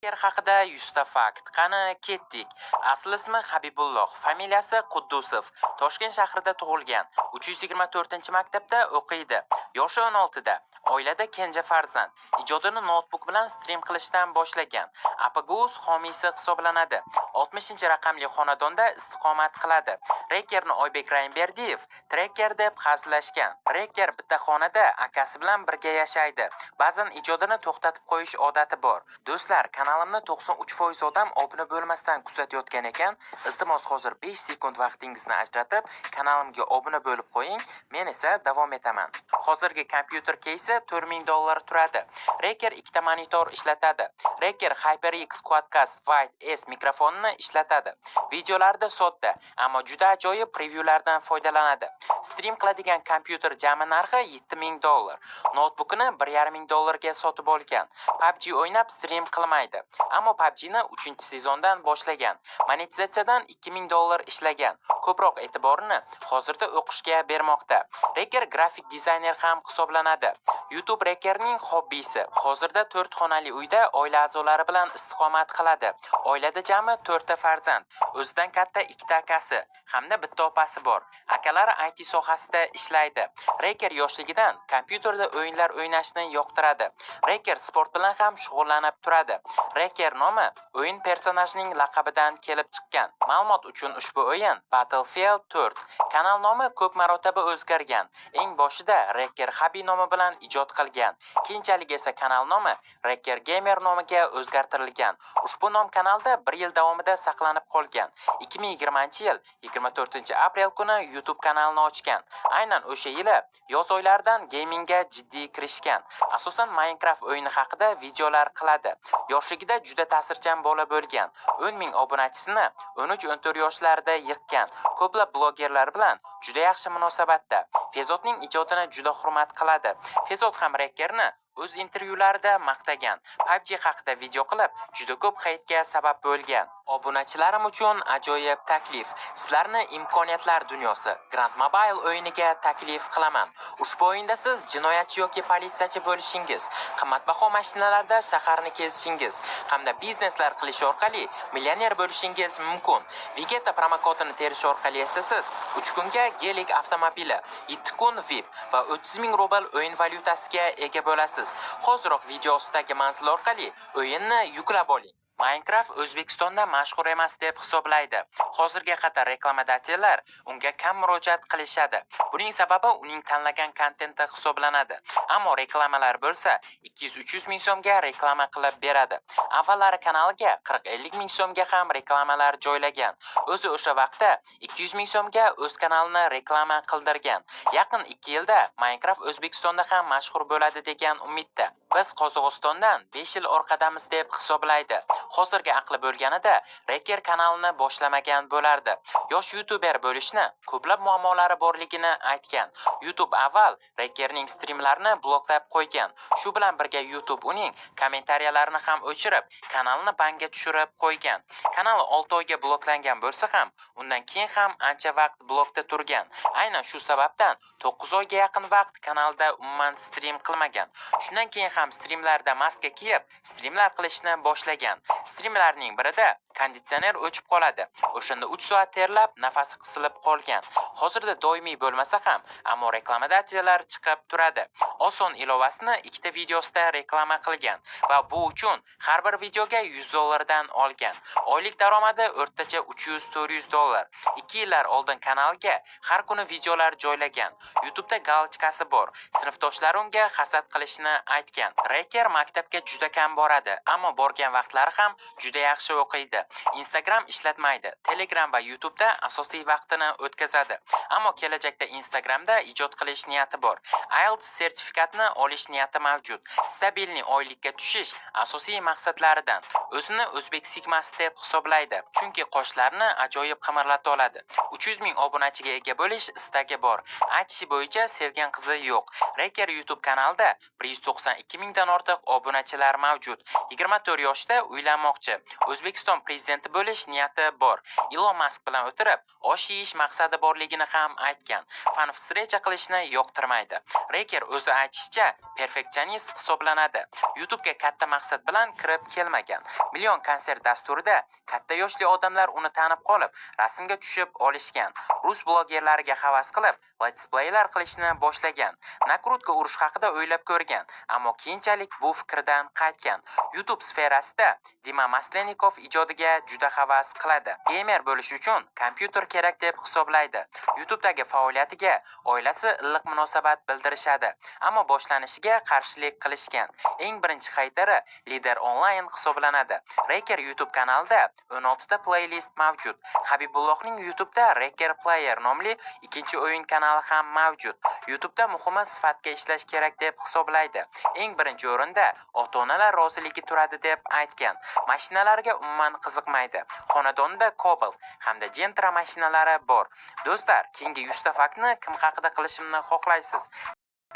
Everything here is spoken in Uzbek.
Reker haqida 100 ta fakt. Qani, ketdik. Asl ismi Habibulloh, familiyasi Quddusov. Toshkent shahrida tug'ilgan. 324-maktabda o'qiydi. Yoshi 16 da. Oilada kenja farzand. Ijodini noutbuk bilan stream qilishdan boshlagan. APGUZ homiysi hisoblanadi. 60-raqamli xonadonda istiqomat qiladi. Rekerni Oybek Raimberdiyev Treker deb hazillashgan. Reker bitta xonada akasi bilan birga yashaydi. Ba'zan ijodini to'xtatib qo'yish odati bor. Do'stlar, kanalimni 93% odam obuna bo'lmasdan kuzatayotgan ekan. Iltimos, hozir 5 sekund vaqtingizni ajratib, kanalimga obuna bo'lib qo'ying. Men esa davom etaman. Hozirgi kompyuter keysi 4000 dollar turadi. Reker ikkita monitor ishlatadi. Reker HyperX Quadcast White S mikrofonini ishlatadi. Videolarda sodda, ammo juda ajoyib prevyulardan foydalanadi. Stream qiladigan kompyuter jami narxi 7000 dollar. Noutbukini 1,5 ming dollarga sotib olgan. PUBG o'ynab stream qilmaydi. Ammo PUBGni 3-sezondan boshlagan. Monetizatsiyadan 2000 dollar ishlagan. Ko'proq e'tiborini hozirda o'qishga bermoqda. Reker grafik dizayner ham hisoblanadi. YouTube Rekerning hobbisi. Hozirda 4 xonali uyda oila a'zolari bilan istiqomat qiladi. Oilada jami 4 ta farzand. O'zidan katta ikkita akasi hamda bitta opasi bor. Akalari IT sohasida ishlaydi. Reker yoshligidan kompyuterda o'yinlar o'ynashni yoqtiradi. Reker sport bilan ham shug'ullanib turadi. Reker nomi o'yin personajining laqabidan kelib chiqqan. Ma'lumot uchun, ushbu o'yin Battlefield 4. Kanal nomi ko'p marotaba o'zgargan. Eng boshida Reker Habi nomi bilan ijod qilgan. Keyinchalik esa kanal nomi Reker Gamer nomiga o'zgartirilgan. Ushbu nom kanalda bir yil davomida saqlanib qolgan. 2020-yil 24-aprel kuni YouTube kanalini ochgan. Aynan o'sha yili yoz oylaridan gamingga jiddiy kirishgan. Asosan Minecraft o'yini haqida videolar qiladi. Yoshligida juda ta'sirchan bola bo'lgan. 10 ming obunachisini 13-14 yoshlarida yig'gan. Ko'plab blogerlar bilan juda yaxshi munosabatda. Fezotning ijodini juda hurmat qiladi. Fezot ham Rekerni o'z intervyularida maqtagan. PUBG haqida video qilib, juda ko'p heytga sabab bo'lgan. Obunachilarim uchun ajoyib taklif. Sizlarni imkoniyatlar dunyosi Grand Mobile o'yiniga taklif qilaman. Ushbu o'yinda siz jinoyatchi yoki politsiyachi bo'lishingiz, qimmatbaho mashinalarda shaharni kezishingiz hamda bizneslar qilish orqali millioner bo'lishingiz mumkin. Vegeta promokodini terish orqali esa siz 3 kunga Gelik avtomobili, 7 kun VIP va 30 ming rubl o'yin valyutasiga ega bo'lasiz. Hoziroq video ostidagi manzil orqali o'yinni yuklab oling. Minecraft O'zbekistonda mashhur emas deb hisoblaydi. Hozirga qadar рекламодатель lar unga kam murojaat qilishadi. Buning sababi uning tanlagan kontenti hisoblanadi. Ammo reklamalar bo'lsa, 200-300 ming so'mga reklama qilib beradi. Avvallari kanaliga 40-50 ming so'mga ham reklamalar joylagan. O'zi o'sha vaqtda 200 ming so'mga o'z kanalini reklama qildirgan. Yaqin 2 yilda Minecraft O'zbekistonda ham mashhur bo'ladi degan umidda. Biz Qozog'istondan 5 yil orqadamiz deb hisoblaydi. Hozirgi aqli bo'lganida Reker kanalini boshlamagan bo'lardi. Yosh youtuber bo'lishni ko'plab muammolari borligini aytgan. YouTube avval Rekerning streamlarini bloklab qo'ygan. Shu bilan birga YouTube uning kommentariyalarini ham o'chirib, kanalni banga tushirib qo'ygan. Kanali 6 oyga bloklangan bo'lsa ham, undan keyin ham ancha vaqt blokda turgan. Aynan shu sababdan 9 oyga yaqin vaqt kanalda umuman stream qilmagan. Shundan keyin ham streamlarda maska kiyib, streamlar qilishni boshlagan. Streamlarning birida konditsioner o'chib qoladi. O'shanda 3 soat terlab, nafasi qisilib qolgan. Hozirda doimiy bo'lmasa ham, ammo рекламодатель lar chiqib turadi. Oson ilovasini ikkita videosida reklama qilgan va bu uchun har bir videoga 100 dollardan olgan. Oylik daromadi o'rtacha 300-400 dollar. 2 yillar oldin kanalga har kuni videolar joylagan. YouTube'da галочка si bor. Sinfdoshlari unga hasad qilishini aytgan. Reker maktabga juda kam boradi, ammo borgan vaqtlari ham juda yaxshi o'qiydi. Instagram ishlatmaydi. Telegram va YouTube'da asosiy vaqtini o'tkazadi. Ammo kelajakda Instagramda ijod qilish niyati bor. IELTS sertifikatini olish niyati mavjud. Стабильный oylikka tushish asosiy maqsadlaridan. O'zini o'zbek sigmasi deb hisoblaydi, chunki qoshlarini ajoyib qimirlata oladi. 300 ming obunachiga ega bo'lish istagi bor. Aytishi bo'yicha sevgan qizi yo'q. Reker YouTube kanalida 192 mingdan ortiq obunachilar mavjud. 24 yoshda uylanmoqchi. O'zbekiston prezidenti bo'lish niyati bor. Ilon Mask bilan o'tirib, osh yeyish maqsadi borligini ham aytgan. Fan встреча qilishni yoqtirmaydi. Reker o'zi aytishicha, perfeksionist hisoblanadi. YouTube'ga katta maqsad bilan kirib kelmagan. Million konsert dasturida katta yoshli odamlar uni tanib qolib, rasmga tushib olishgan. Rus blogerlariga havas qilib, let's playlar qilishni boshlagan. Накрутка urish haqida o'ylab ko'rgan, ammo keyinchalik bu fikridan qaytgan. YouTube sferasida Dima Maslenikov ijodiga juda havas qiladi. Geymer bo'lish uchun kompyuter kerak deb hisoblaydi. YouTube'dagi faoliyatiga oilasi iliq munosabat bildirishadi, ammo boshlanishiga qarshilik qilishgan. Eng birinchi xayteri Lider Online hisoblanadi. Reker YouTube kanalida 16 ta playlist mavjud. Habibullohning YouTube'da Reker Player nomli ikkinchi o'yin kanali ham mavjud. YouTube'da muhimi sifatga ishlash kerak deb hisoblaydi. Eng birinchi o'rinda ota-onalar roziligi turadi deb aytgan. Mashinalarga umuman qiziqmaydi. Xonadonida Cobalt hamda Gentra mashinalari bor. Do'stlar, keyingi 100 ta faktni kim haqida qilishimni xohlaysiz?